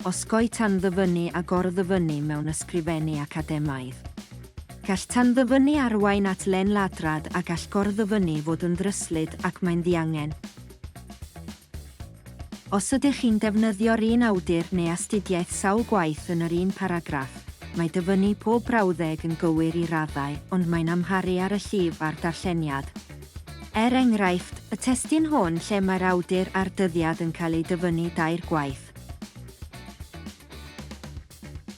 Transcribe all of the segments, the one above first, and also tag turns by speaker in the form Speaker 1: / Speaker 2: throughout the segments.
Speaker 1: Osgoi tanddyfynnu a gor-ddyfynnu mewn ysgrifennu academaidd. Gall tanddyfynnu arwain at lên-ladrad a gall gor-ddyfynnu fod yn ddryslyd ac mae'n ddiangen. Os ydych chi'n defnyddio'r un awdur neu astudiaeth sawl gwaith yn yr un paragraff, mae dyfynnu pob brawddeg yn gywir i raddau ond mae'n amharu ar y llif a'r darlleniad. Er enghraifft, y testun hwn lle mae'r awdur a'r dyddiad yn cael eu dyfynnu dair gwaith.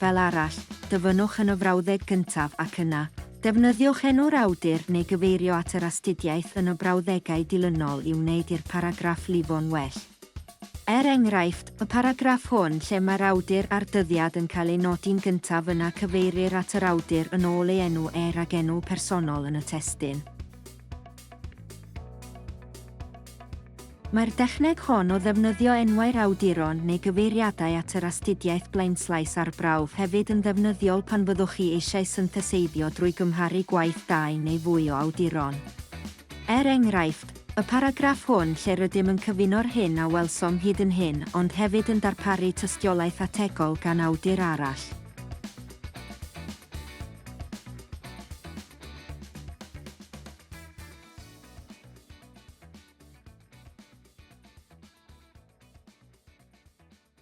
Speaker 1: Fel arall, dyfynnwch yn y frawddeg gyntaf ac yna, defnyddiwch enw'r awdur neu gyfeirio at yr astudiaeth yn y brawddegau dilynol i wneud i'r paragraff lifo'n well. Er enghraifft, y paragraff hwn lle mae'r awdur a'r dyddiad yn cael eu nodi'n gyntaf yna cyfeirir at yr awdur yn ôl ei enw e ragenw personol yn y testun. Mae'r dechneg hon o ddefnyddio enwau'r awduron neu gyfeiriadau at yr astudiaeth blaenslaes ar brawf hefyd yn ddefnyddiol pan fyddwch chi eisiau syntheseiddio drwy gymharu gwaith dau neu fwy o awduron. Er enghraifft, y paragraff hwn lle rydym yn cyfuno'r hyn a welsom hyd yn hyn ond hefyd yn darparu tystiolaeth ategol gan awdur arall.